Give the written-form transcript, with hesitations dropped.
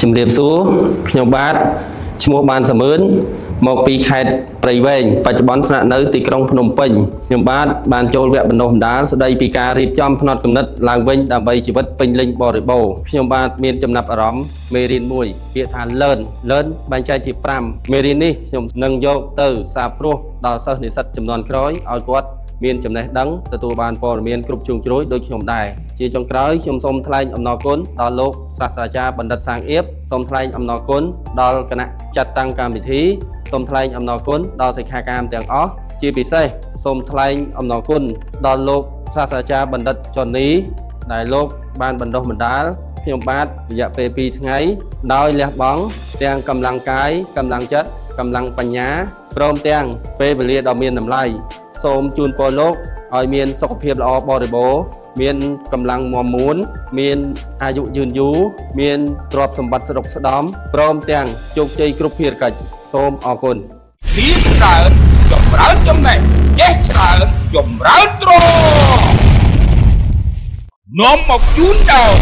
ជំរាបសួរខ្ញុំបាទឈ្មោះបានសមឿនមកពីខេត្តព្រៃវែងបច្ចុប្បន្នស្នាក់នៅទីក្រុងភ្នំពេញខ្ញុំបាទបានចូលវគ្គបណ្ដុះបណ្ដាលស្ដីពីការរៀបចំផ្នត់គំនិតឡើងវិញដើម្បីជីវិតពេញលេញបរិបូរណ៍ខ្ញុំបាទមានចំណាប់អារម្មណ៍មេរៀនមួយពាក្យថា learn learn បែងចែកជា5មេរៀននេះខ្ញុំនឹងយកទៅសាបព្រោះដល់សិស្សនិស្សិតចំនួនក្រោយឲ្យគាត់ មានចំណេះដឹងទទួលបានព័ត៌មានគ្រប់ជ្រុងជ្រោយដូចខ្ញុំដែរជាចុងក្រោយខ្ញុំសូមថ្លែងអំណរគុណដល់លោកសាស្ត្រាចារ្យបណ្ឌិតសាងអៀបសូមថ្លែងអំណរគុណដល់គណៈចាត់តាំងកម្មវិធីសូមថ្លែងអំណរគុណដល់សិក្ខាកាមទាំងអស់ជាពិសេសសូមថ្លែងអំណរគុណដល់លោកសាស្ត្រាចារ្យបណ្ឌិតចននីដែលលោកបានបណ្ដុះបណ្ដាលខ្ញុំបាទរយៈពេល2ថ្ងៃដោយលះបង់ទាំងកម្លាំងកាយកម្លាំងចិត្តកម្លាំងបញ្ញាព្រមទាំងពេលវេលាដ៏មានតម្លៃ សូមជូនពរលោកឲ្យមានសុខភាពល្អបរិបូរណ៍មានកម្លាំងមាំមួន មានអាយុយឺនយូរមានទ្រព្យសម្បត្តិស្ដុកស្ដំព្រមទាំងជោគជ័យគ្រប់ភារកិច្ចសូមអរគុណ រៀនច្រើនចម្រើនចំណេះចេះច្រើនចម្រើនទ្រព្យនាំមកជូនដល់